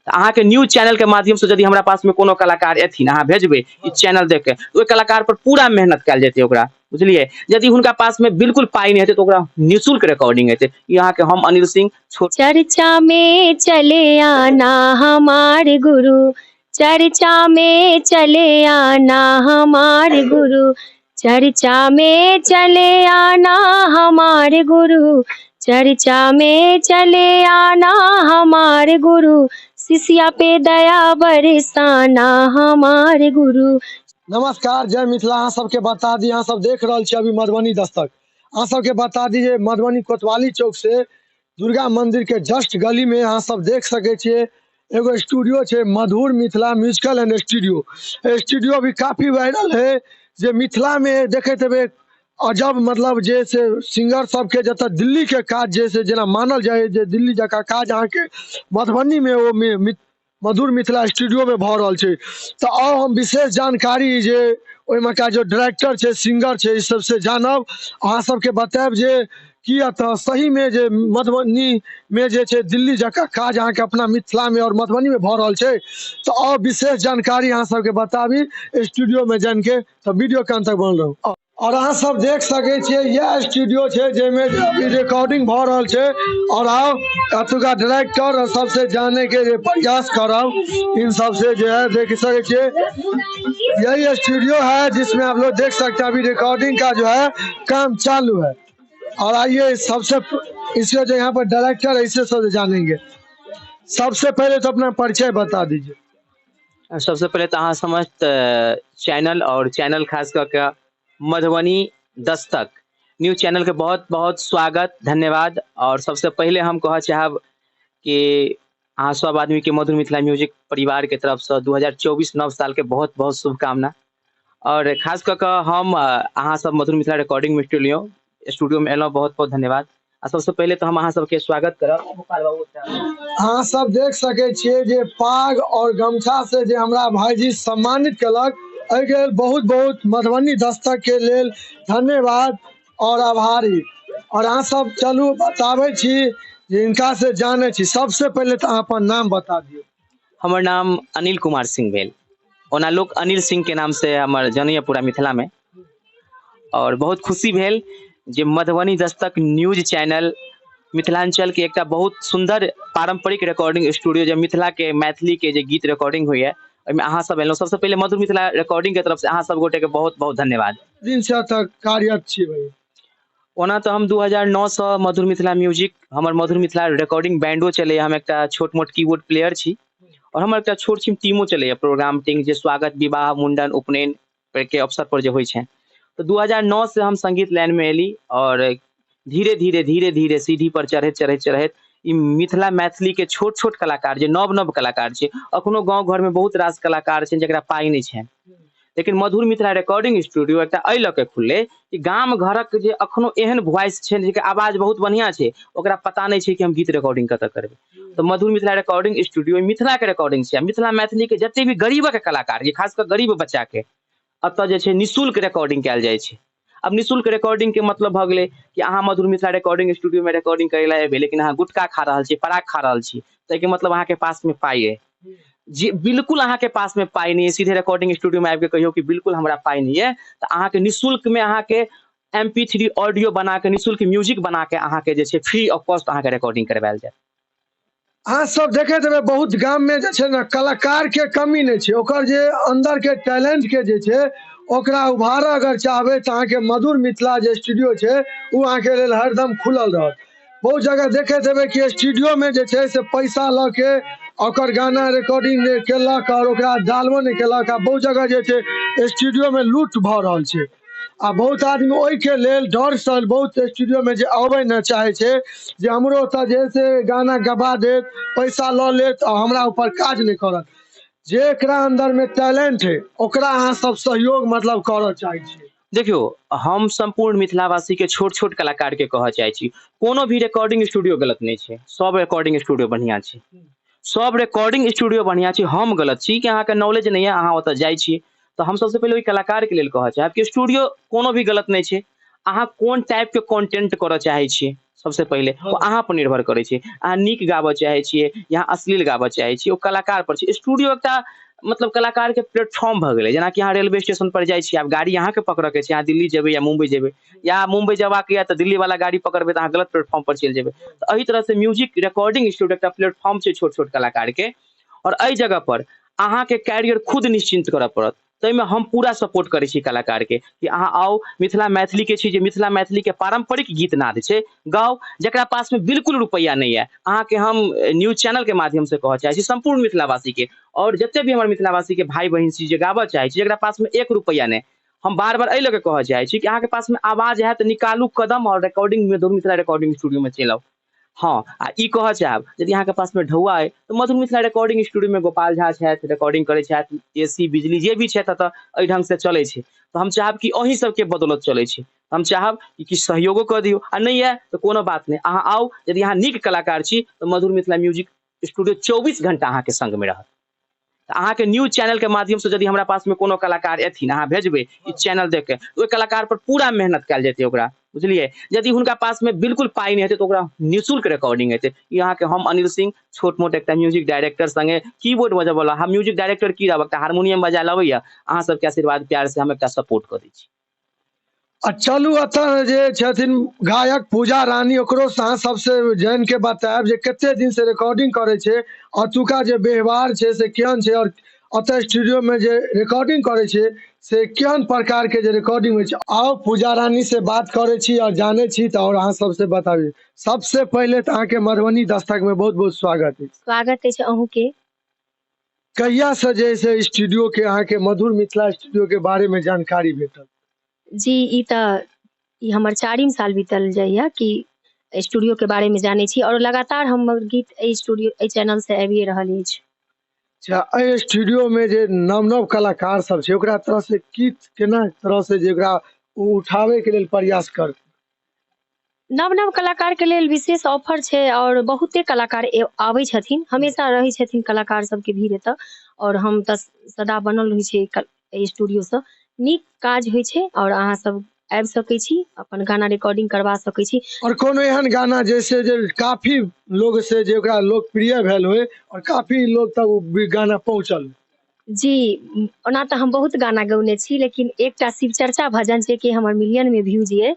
तऽ अहाँके न्यूज चैनलके माध्यमसँ यदि हमरा पासमे कोनो कलाकार एथिन, अहाँ भेजबै ई चैनल देख के, ओहि कलाकार पर पूरा मेहनत कयल जेतै ओकरा, बुझलियै? यदि हुनका पासमे बिल्कुल पाइ नहि हेतै तऽ ओकरा निःशुल्क रिकॉर्डिंग हेतै। ई अहाँके हम अनिल सिंह छोट चर्चा में चले आना हमार गुरु, चर्चा में चले आना हमार गुरु, चर्चा में चले आना हमार गुरु, चर्चा में चले आना हमार गुरु, शिष्या पे दया बरसाना हमार गुरु। नमस्कार, जय मिथिला। अहाँ सबके बता दी, अहाँ सब देख रहल छी अभी मधुबनी दस्तक। अहाँ सबके बता दी जे मधुबनी कोतवाली चौक से दुर्गा मंदिर के जस्ट गली में अहाँ सब देख सके छियै एगो स्टूडियो छै, मधुर Mithila musical and studio. Studio भी काफी वायरल है जे मिथिला में देखैत हेबै अजब, मतलब जे से सिंगर सबके जतऽ दिल्ली के काज जे से जेना मानल जाइ जे दिल्ली जकाँ काज अहाँके मधुबनी में ओ मधुर मिथिला स्टूडियो में भऽ रहल छै। तऽ आउ हम विशेष जानकारी जे ओहिमे का जो डायरेक्टर छै, सिंगर छै, ई सबसे जानब, अहाँ सबके बतायब जे की एतऽ सही में जे मधुबनी में जे छै दिल्ली जकाँ काज अहाँके अपना मिथिला में और मधुबनी में भऽ रहल छै। तऽ आउ विशेष जानकारी अहाँ सबके बताबी स्टूडियो में जानि के, तऽ वीडियो के अंत तक बनल रहू। और अहाँ सब देख सके छियै यह स्टूडियो छै जाहिमे अभी रिकॉर्डिंग भऽ रहल छै। और आउ एतुका डायरेक्टर और सबसे जाने के जे प्रयास करब इन सबसे जे है, देख सके छियै यही स्टूडियो है जिसमें आप लोग देख सकते हैं अभी रिकॉर्डिंग का जो है काम चालू है। और आइए सबसे इसके जो यहाँ पर डायरेक्टर है इससे सब जानेंगे। सबसे पहले तो अपना परिचय बता दीजिए। सबसे पहिले तऽ अहाँ समस्त चैनल और चैनल खास कऽ के मधुबनी दस्तक न्यूज चैनल के बहुत बहुत स्वागत, धन्यवाद। और सबसे पहिले हम कहऽ चाहब कि अहाँ सब आदमी के मधुर मिथिला म्यूजिक परिवार के तरफ से 2024 नव साल के बहुत बहुत शुभकामना। और खास कऽ के हम अहाँ सब मधुर मिथिला रिकॉर्डिंग स्टूडियो में एलहुँ, बहुत बहुत धन्यवाद। आ सबसे पहिले तऽ हम अहाँ सबके स्वागत करब। गोपाल बाबू। अहाँ सब देख सकै छियै जे पाग और गमछा से जे हमरा भाईजी सम्मानित केलक, एहिके लेल बहुत बहुत मधुबनी दस्तक के लेल धन्यवाद और आभारी। और अहाँ सब चलू बताबै छी जे इनका से जानै छी। सबसे पहिले तऽ अहाँ अपन नाम बता दियौ। हमर नाम अनिल कुमार सिंह भेल। ओना लोक अनिल सिंह के नाम से हमर जनैया पूरा मिथिला में। और बहुत खुशी भेल जे मधुबनी दस्तक न्यूज चैनल मिथिलांचल के एकटा बहुत सुंदर पारंपरिक रिकॉर्डिंग स्टूडियो जे मिथिला के मैथिली के जे गीत रिकॉर्डिंग होइए ओहिमे अहाँ सब एलहुँ। सबसे पहिले मधुर मिथिला रिकॉर्डिंग के तरफ से अहाँ सब गोटे के बहुत बहुत धन्यवाद। दिन से एतऽ कार्यरत छी भाई? ओना तऽ हम 2009 सँ मधुर मिथिला म्यूजिक, हमर मधुर मिथिला रिकॉर्डिंग बैंडो चलैए, हम एकटा छोट मोट कीबोर्ड प्लेयर छी और हमर एकटा छोट छिन टीमो चलैए प्रोग्राम टीम जे स्वागत विवाह मुंडन उपनयन के अवसर पर जे होइ छै। तऽ 2009 से हम संगीत लाइन में एली और धीरे धीरे धीरे धीरे सीढ़ी पर चढ़ैत चढ़ैत चढ़ैत ई मिथिला मैथिली के छोट छोट कलाकार जे नव नव कलाकार छै, अखनो गाँव घर में बहुत रास कलाकार छै जकरा पाइ नहि छै, लेकिन मधुर मिथिला रिकॉर्डिंग स्टूडियो एकटा एहि लऽ के खुललै कि गाम घरक जे अखनो एहन वॉइस छै जेकर आवाज बहुत बढ़िआँ छै, ओकरा पता नहि छै कि हम गीत रिकॉर्डिंग कतऽ करबै। तऽ मधुर मिथिला रिकॉर्डिंग स्टूडियो मिथिलाके रिकॉर्डिंग छै आ मिथिला मैथिलीके जते भी गरीबक कलाकार जे खास कऽ गरीब बच्चाके एतऽ जे छै निःशुल्क रिकॉर्डिंग कयल जाइ छै। आब निःशुल्क रिकॉर्डिंग के मतलब भऽ गेलै कि अहाँ मधुर मिथिला रिकॉर्डिंग स्टूडियो में रिकॉर्डिंग करै लए एबै, लेकिन अहाँ गुटखा खा रहल छी, पराग खा रहल छी, ताहिके मतलब अहाँके पासमे पाइ अइ। जे बिल्कुल अहाँके पासमे पाइ नहि अइ, सीधे रिकॉर्डिंग स्टूडियो में आबिके कहियौ कि बिल्कुल हमरा पाइ नहि अइ, तऽ अहाँके निःशुल्कमे अहाँके MP3 audio बना के निःशुल्क म्यूजिक बना के अहाँके जे छै फ्री ऑफ कॉस्ट अहाँके रिकॉर्डिंग करवायल जायत। अहाँ सब देखैत हेबै बहुत गाम में जे छै ने कलाकार के कमी नहि छै, ओकर जे अंदर के टैलेंट के जे छै ओकरा उभारऽ अगर चाहबै तऽ अहाँके मधुर मिथिला जे स्टूडियो छै ओ अहाँके लेल हरदम खुलल रहत। बहुत जगह देखैत हेबै कि स्टूडियो में जे छै से पैसा लऽ के ओकर गाना रिकॉर्डिंग नहि केलक और ओकरा डालबो नहि केलक, आ बहुत जगह जे छै स्टूडियो में लूट भऽ रहल छै आ बहुत आदमी ओहिके लेल डरसँ बहुत स्टूडियोमे जे अबै नहि चाहै छै जे हमरो ओतऽ जे है से गाना गबा देत, पैसा लऽ लेत आ हमरा ऊपर काज नहि करत। जेकरा अन्दरमे टैलेंट है ओकरा अहाँ सब सहयोग मतलब करऽ चाहै छियै। देखियौ, हम सम्पूर्ण मिथिलावासीके छोट छोट कलाकारके कहऽ चाहै छी, कोनो भी रिकॉर्डिंग स्टूडियो गलत नहि छै, सब रिकॉर्डिंग स्टूडियो बढ़िआँ छै, सब रिकॉर्डिंग स्टूडियो बढ़िआँ छै। हम गलत छी कि अहाँके नॉलेज नहि यऽ, अहाँ ओतऽ जाइ छी। तऽ हम सबसँ पहिले ओहि कलाकारके लेल कहऽ चाहब कि स्टूडियो कोनो भी गलत नहि छै, अहाँ कोन टाइपके कॉन्टेंट करऽ चाहै छियै सबसे पहिले ओ अहाँ पर निर्भर करै छै। अहाँ नीक गाबऽ चाहै छियै या अश्लील गाबऽ चाहै छियै, ओ कलाकार पर छै। स्टूडियो एकटा मतलब कलाकार के प्लेटफॉर्म भऽ गेलै। जेनाकि अहाँ रेलवे स्टेशन पर जाइ छियै, आब गाड़ी अहाँके पकड़ऽ के छै, अहाँ दिल्ली जेबै या मुम्बई जेबै, या मुम्बई जेबाक यऽ तऽ दिल्ली वाला गाड़ी पकड़बै तऽ अहाँ गलत प्लेटफॉर्म पर चलि जेबै। तऽ एहि तरह से म्यूजिक रिकॉर्डिंग स्टूडियो एकटा प्लेटफॉर्म छै छोट छोट कलाकार के, आओर एहि जगह पर अहाँके कैरियर खुद निश्चिन्त करऽ पड़त। ताहिमे हम पूरा सपोर्ट करै छी कलाकारके कि अहाँ आउ, मिथिला मैथिलीके छी जे मिथिला मैथिलीके पारम्परिक गीत नाद छै गाउ, जकरा पासमे बिल्कुल रुपैआ नहि यऽ। अहाँके हम न्यूज चैनलके माध्यमसँ कहऽ चाहै छी सम्पूर्ण मिथिलावासीके, आओर जते भी हमर मिथिलावासीके भाय बहिन छी जे गाबऽ चाहै छी, जकरा पासमे एक रुपैआ नहि, हम बार बार एहि लऽ कऽ कहऽ चाहै छी कि अहाँके पासमे आवाज हैत तऽ निकालू कदम आओर रिकॉर्डिंग मधुर मिथिला रिकॉर्डिंग स्टूडियोमे चलि आउ। हँ, आ ई कहऽ चाहब यदि अहाँके पासमे ढौआ अइ तऽ मधुर मिथिला रिकॉर्डिंग स्टूडियोमे गोपाल झा छथि, रिकॉर्डिंग करै छथि, ए सी बिजली जे भी छथि एतऽ एहि ढङ्गसँ चलै छै। तऽ हम चाहब कि अहीं सबके बदौलत चलै छै, हम चाहब कि किछु सहयोगो कऽ दियौ, आ नहि यऽ तऽ कोनो बात नहि, अहाँ आउ। यदि अहाँ नीक कलाकार छी तऽ मधुर मिथिला म्यूजिक स्टूडियो 24 घंटा अहाँके संगमे रहत। तऽ अहाँके न्यूज चैनलके माध्यमसँ यदि हमरा पासमे कोनो कलाकार एथिन, अहाँ भेजबै ई चैनल देख के, ओहि कलाकार पर पूरा मेहनत कयल जेतै ओकरा, बुझलियै। यदि हुनका पासमे बिल्कुल पाइ नहि हेतै तऽ ओकरा निःशुल्क रिकॉर्डिंग हेतै। ई अहाँके हम अनिल सिंह, छोट मोट एकटा म्यूजिक डायरेक्टर संगे कीबोर्ड बजबऽवला, हम म्यूजिक डायरेक्टर की रहब, एकटा हारमोनियम बजायल अबैया, अहाँ सबके आशीर्वाद प्यार से हम एकटा सपोर्ट कऽ दै छी। आ चलू एतऽ जे छथिन गायक पूजा रानी, ओकरो अहाँ सबसे जानि के बतायब जे कते दिन से रिकॉर्डिंग करै छै, अतुका जे व्यवहार छै से केहन छै, और एतऽ स्टूडियो में जे रिकॉर्डिंग करै छै से केहन प्रकार के जे रिकॉर्डिंग होइ छै। आउ पूजा रानी से बात करै छी और जानै छी तऽ और अहाँ सबसे बताबी। सबसे पहिले तऽ अहाँके मधुबनी दस्तक में बहुत बहुत स्वागत अछि। स्वागत अछि अहूँके। कहिया से जे से स्टूडियो के अहाँके मधुर मिथिला स्टूडियो के बारे में जानकारी भेटल? जी, ई तऽ ई हमर 4 साल बीतल जाइया कि स्टूडियो के बारे में जानै छी, और लगातार हमर गीत एहि स्टूडियो एहि चैनल से आबिए रहल अछि। अच्छा, एहि स्टूडियो में जे नव नव कलाकार सब छै ओकरा तरह से की केना तरह से जे ओकरा उठाबै के लेल प्रयास कर? नव नव कलाकार के लेल विशेष ऑफर छै, और बहुते कलाकार आबै छथिन, हमेशा रहै छथिन कलाकार सबके भीड़ एतऽ, और हम तऽ सदा बनल रहै छी एहि स्टूडियो सँ। नीक काज होइ छै और अहाँ सब आबि सकै छी, अपन गाना रिकॉर्डिंग करवा सकै छी। और कोनो एहन गाना जैसे जे काफी लोग से जे ओकरा लोकप्रिय भेल होय और काफी लोग तक ओ गाना पहुँचल? जी, ओना तऽ हम बहुत गाना गौने छी, लेकिन एकटा शिव चर्चा भजन छै कि हमर मिलियन में व्यूज ये,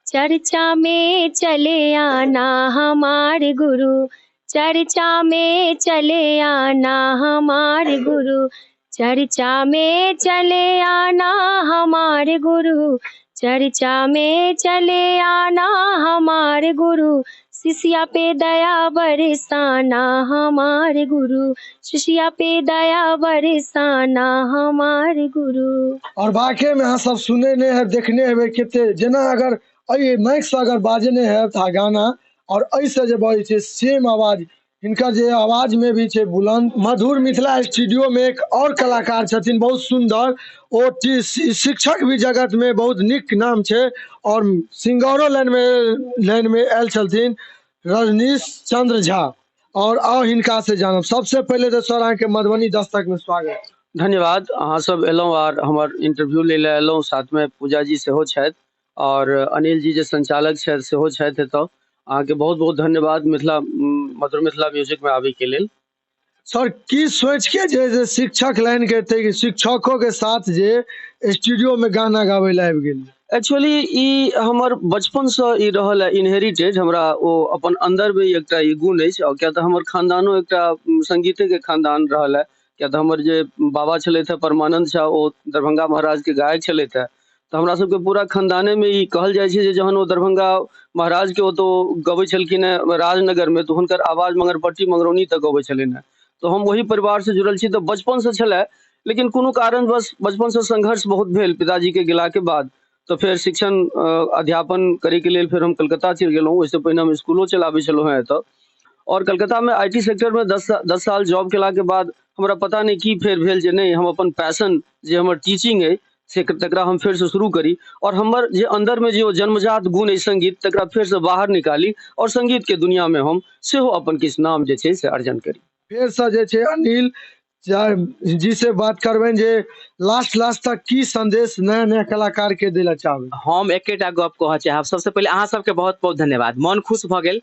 चर्चा में चले आना हमार गुरु, चर्चा में चले आना हमार गुरु, चर्चा में चले आना हमार गुरु, चर्चा में चले आना हमार गुरु, शिष्या पे दया बरसाना हमार गुरु, शिष्या पे दया बरसाना हमार गुरु। और बाकी में अहाँ सब सुने ने है देखने हेबै कते, जेना अगर एहि माइक से अगर बाजने है तऽ गाना और एहि से जे बजै छै सेम आवाज, हिनकर जे आवाज में भी छै बुलंद। मधुर मिथिला स्टूडियो में एक और कलाकार छथिन बहुत सुंदर, ओ शिक्षक भी जगत में बहुत नीक नाम छै और सिंगरो लाइन में आयल छलथिन रजनीश चंद्र झा। और आउ हिनका से जानब। सबसे पहिले तऽ सर अहाँके मधुबनी दस्तक में स्वागत। धन्यवाद, अहाँ सब एलहुँ और हमर इंटरव्यू लै लए एलहुँ, साथमे पूजा जी सेहो छथि और अनिल जी जे संचालक छथि सेहो छथि एतऽ। अहाँके बहुत बहुत धन्यवाद मधुर मिथिला म्यूजिक में आबे के लेल। सर की सोच के जे शिक्षक लाइन के ते शिक्षकों के साथ जे स्टूडियो में गाना गावे ला आबि गेल? एक्चुअली ई हमर बचपन से ई रहल है इनहेरिटेड, हमरा ओ अपन अंदर में एकटा ई गुण अछि। और किया तऽ हमर खानदानो एकटा संगीते के खानदान रहल है, किया तऽ हमर जे बाबा छलथि है परमानंद झा, ओ दरभंगा महाराज के गायक छलथि है। तऽ हमरा सबके पूरा खानदाने में ई कहल जाइ छै जे जहन ओ दरभंगा महाराज के ओतऽ गबै छलखिन हेँ राजनगर में, तऽ हुनकर आवाज मंगरपट्टी मंगरौनी तक अबै छलनि हेँ। तऽ हम ओही परिवार से जुड़ल छी, तऽ बचपन से छलै, लेकिन कोनो कारणवश बचपन से संघर्ष बहुत भेल पिताजी के गेला के बाद। तऽ फेर शिक्षण अध्यापन करैके लेल फेर हम कलकत्ता चलि गेलहुँ। ओहिसँ पहिने हम स्कूलो चलाबै छलहुँ हेँ एतऽ, और कलकत्ता में I T sector में 10 साल जॉब केला के बाद हमरा पता नहि की फेर भेल जे नहि, हम अपन पैशन जे हमर टीचिंग अइ से तकरा हम फेरसँ शुरू करी, और हमर जे अन्दरमे जे ओ जन्मजात गुण अइ संगीत, तकरा फेरसँ बाहर निकाली और संगीतके दुनियामे हम सेहो अपन किछु नाम जे छै से अर्जन करी। फेरसँ जे छै अनिल जी से बात करबनि जे लास्ट लास्ट तक की संदेश नया नया कलाकार के दै लए चाहबै। हम एकेटा गप कहऽ चाहब, सबसँ पहिले अहाँ सबके बहुत बहुत धन्यवाद, मन खुश भऽ गेल।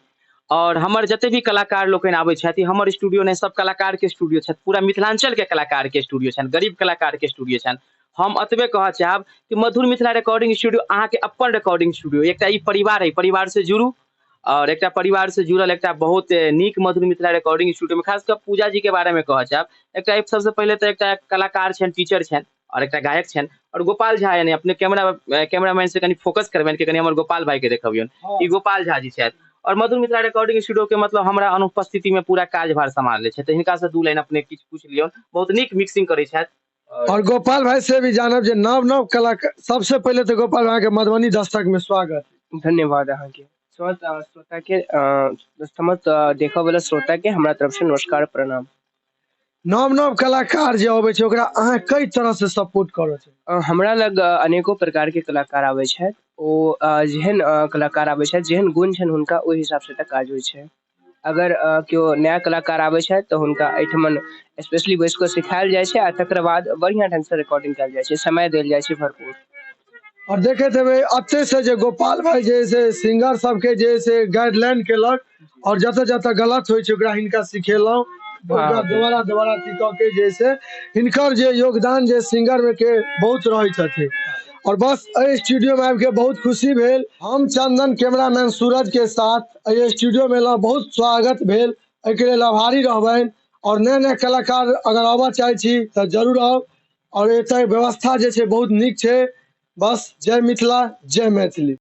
और हमर जते भी कलाकार लोकनि आबै छथि, हमर स्टूडियो नहि, सब कलाकार के स्टूडियो छथि, पूरा मिथिलांचल के कलाकार के स्टूडियो छनि, गरीब कलाकार के स्टूडियो छनि। हम एतबे कहऽ चाहब कि मधुर मिथिला रिकॉर्डिंग स्टूडियो अहाँके अपन रिकॉर्डिंग स्टूडियो, एकटा ई परिवार है, परिवार से जुड़ू और एकटा परिवार से जुड़ल एकटा बहुत नीक मधुर मिथिला रिकॉर्डिंग स्टूडियो में खास कऽ पूजा जी के बारे में कहऽ चाहब। एकटा एक सबसे पहिले तऽ एकटा कलाकार छनि, टीचर छनि और एकटा गायक छनि। और गोपाल झा यानी अपने कैमरामैन से कनि फोकस करबनि कि कनि हमर गोपाल भाई के देखबियौन, ई गोपाल झा जी छथि। और मधुर मिथिला रिकॉर्डिंग स्टूडियो के मतलब हमरा अनुपस्थिति में पूरा कार्यभार सम्हारले छथि, तऽ हिनका से 2 लाइन अपने किछु पूछि लियौन, बहुत नीक मिक्सिंग करै छथि। और गोपाल भाई से भी जानब जे नव नव कलाकार, सबसे पहिले तऽ गोपाल भाई के मधुबनी दस्तक में स्वागत। धन्यवाद अहाँके। श्रोता के, समस्त देखऽ वाला श्रोता के हमरा तरफ से नमस्कार, प्रणाम। नव नव कलाकार जे अबै छै ओकरा अहाँ कई तरह से सपोर्ट करै छै? हमरा लग अनेको प्रकार के कलाकार आबै छथि, ओ जेहन कलाकार आबै छथि, जेहन गुण छनि हुनका, ओहि हिसाब से तऽ काज होइ छै। अगर केओ नया कलाकार आबै छथि तऽ हुनका एहिठमन स्पेशली बैस कऽ सिखायल जाइ छै आ तकर बाद बढ़िआँ ढंग से रिकॉर्डिंग कयल जाइ छै, समय देल जाइ छै भरपूर। और देखैत हेबै एते से जे गोपाल भाई जे से सिंगर सबके जे से गाइडलाइन केलक और जतऽ जतऽ गलत होइ छै ओकरा हिनका सिखेलहुँ, ओकरा दोबारा दोबारा अथी कऽ के जे से हिनकर जे योगदान जे सिंगर में के बहुत रहै छथिन। और बस एहि स्टूडियो में आबि के बहुत खुशी भेल। हम चंदन कैमरामैन सूरज के साथ एहि स्टूडियो में एलहुँ, बहुत स्वागत भेल, एहिके लेल आभारी रहबनि। और नया नया कलाकार अगर आबऽ चाहै छी तऽ जरूर आउ। और एतऽ व्यवस्था जे छै बहुत नीक छै। बस जय मिथिला, जय मैथिली।